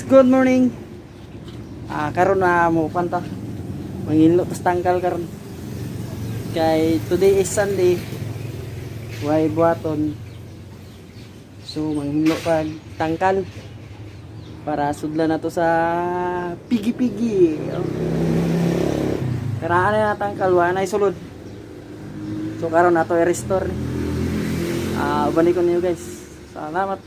Good morning. Karon na mo panta. Mangilo tas tangkal karon. Kay today is Sunday. Way buhaton. So manghilo pag tangkal para sudlan na to sa pigi-pigi. Oh. Karaan na tangkal wa na sulod. So karon nato i-restore ni. Balik ko niyo, guys. Salamat.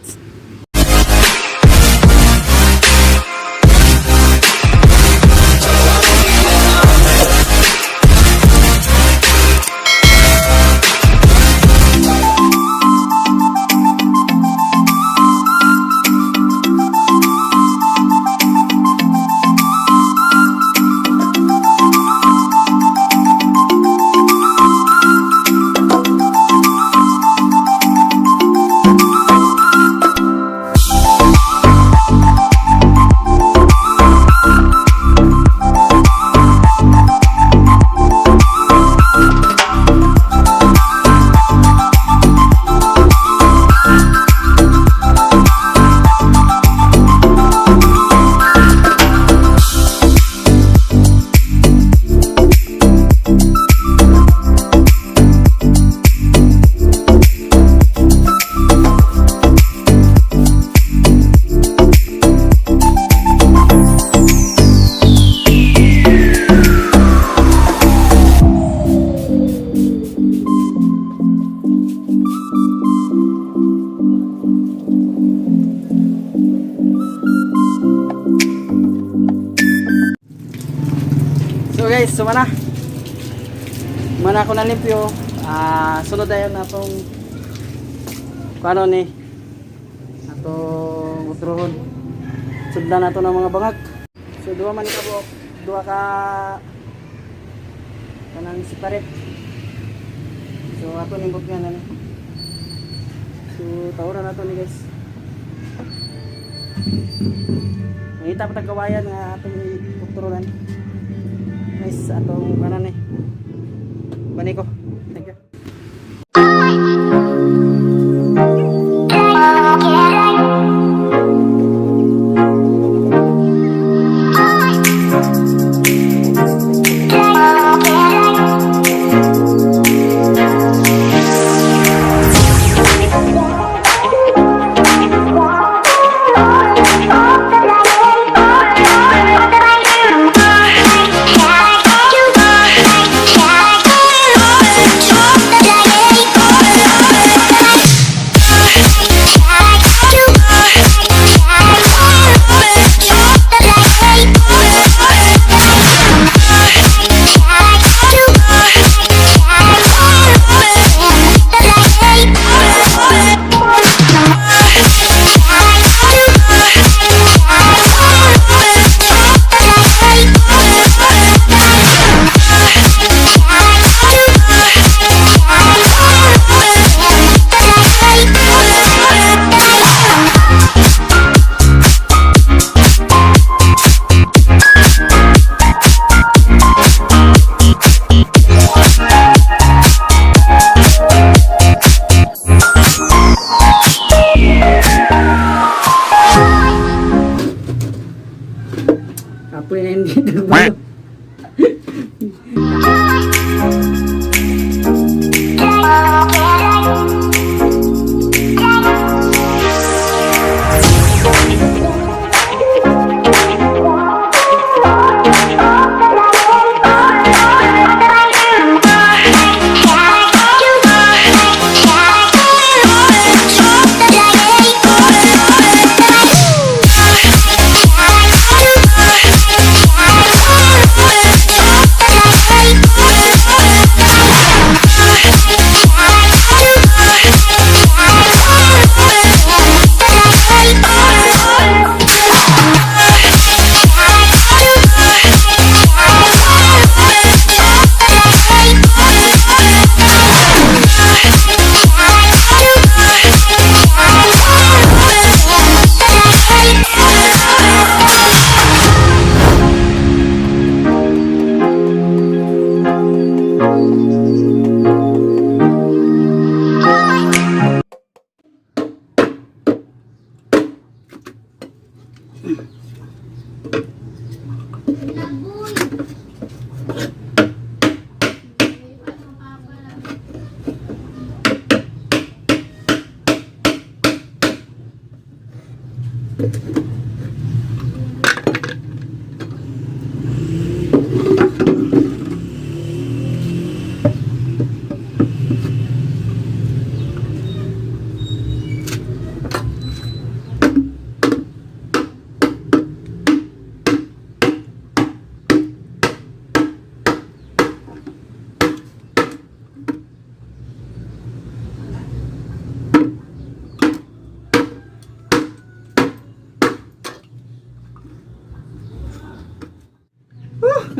So guys, sumana. Mana ako na limpyo. Sunod tayo na itong kung ano ni atong utrohon. Sundan na to ng mga bangag. So duha man ka buok, duha ka kanang separate. So ato ning bukyan na ni. So tawran na to ni, guys. Mangita pa tag kawayan nga atong utrohan. Guys, atong kanan eh. Bani ko. Thank you.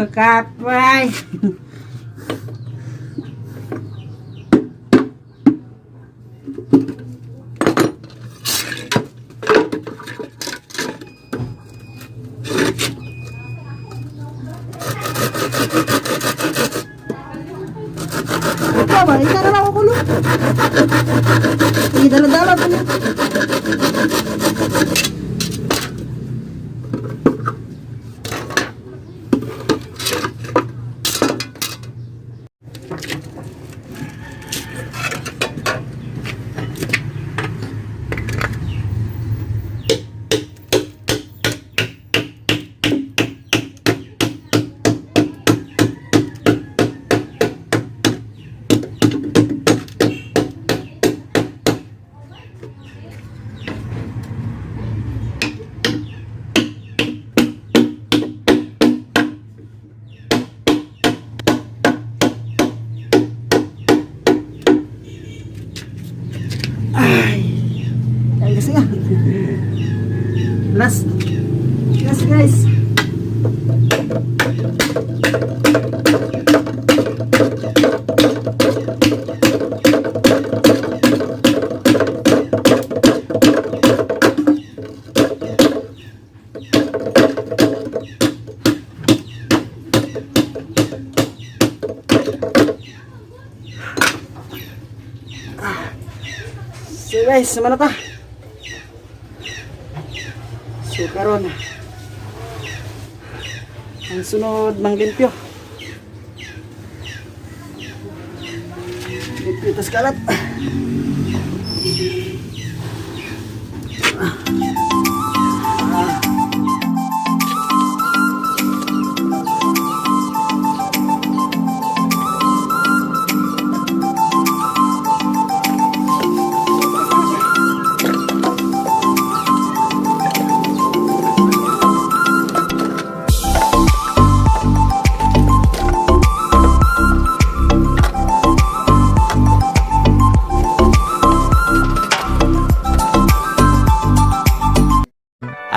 Kakapay. Ikaw ba? Ikaw na lang ako kulo. Sige, dala-dala pa niya. Ay. Ay, kasi nga. Last. Last, guys. So guys, naman na ta. So karon ang sunod manglimpyo. Limpyo tas kalat.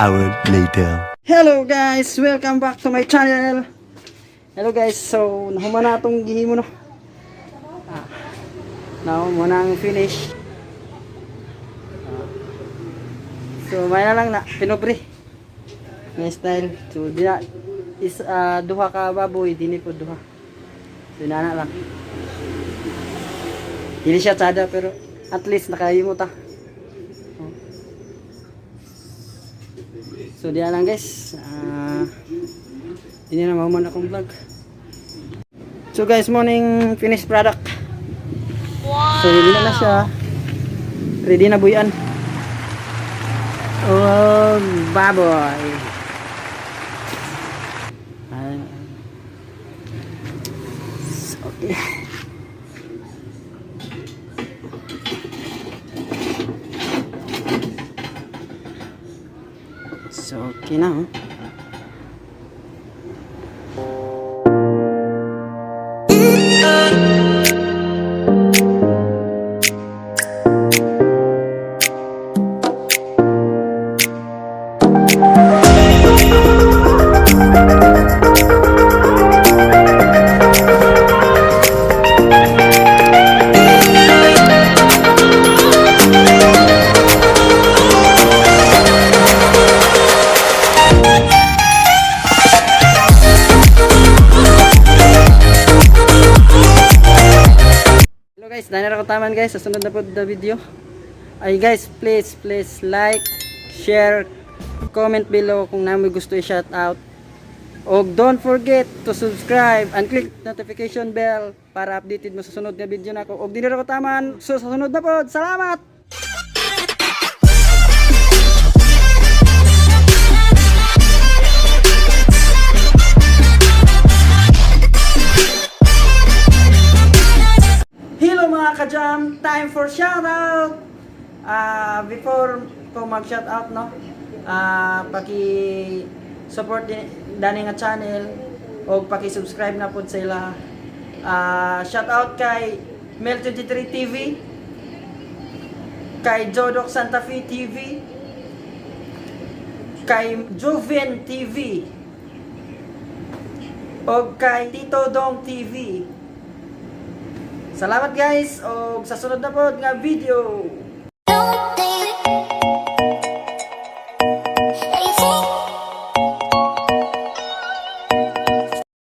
Hour later. Hello guys, welcome back to my channel. Hello guys, so nahuman na atong gihimo no. Ah, nahuman na ang finish. Ah, so may na lang na pinobre. May style. So di na is duha ka baboy, dini po duha. So inana lang. Dili siya tsada pero at least nakahimo ta. Oh. So diyan lang guys. Ah, ini na mahuman akong vlog. So guys, morning finished product. So ready na na siya. Ready na buyan. Oh, baboy. Ay. Okay. So okay na oh. Hello guys, dahil na taman guys sa sunod na po na video. Ay guys, please please like, share, comment below kung namoy gusto i-shout out. Og don't forget to subscribe and click notification bell para updated mo sa sunod na video nako. Og dinira ko taman so, sa sunod na pod. Salamat. Time for shoutout. Before ko mag-shoutout, no, paki support din dani nga channel o paki-subscribe na pud sila. Shoutout kay Mel23 TV, kay Jodok Santa Fe TV, kay Joven TV, o kay Tito Dong TV. Salamat, guys, og sa sunod na pod nga video.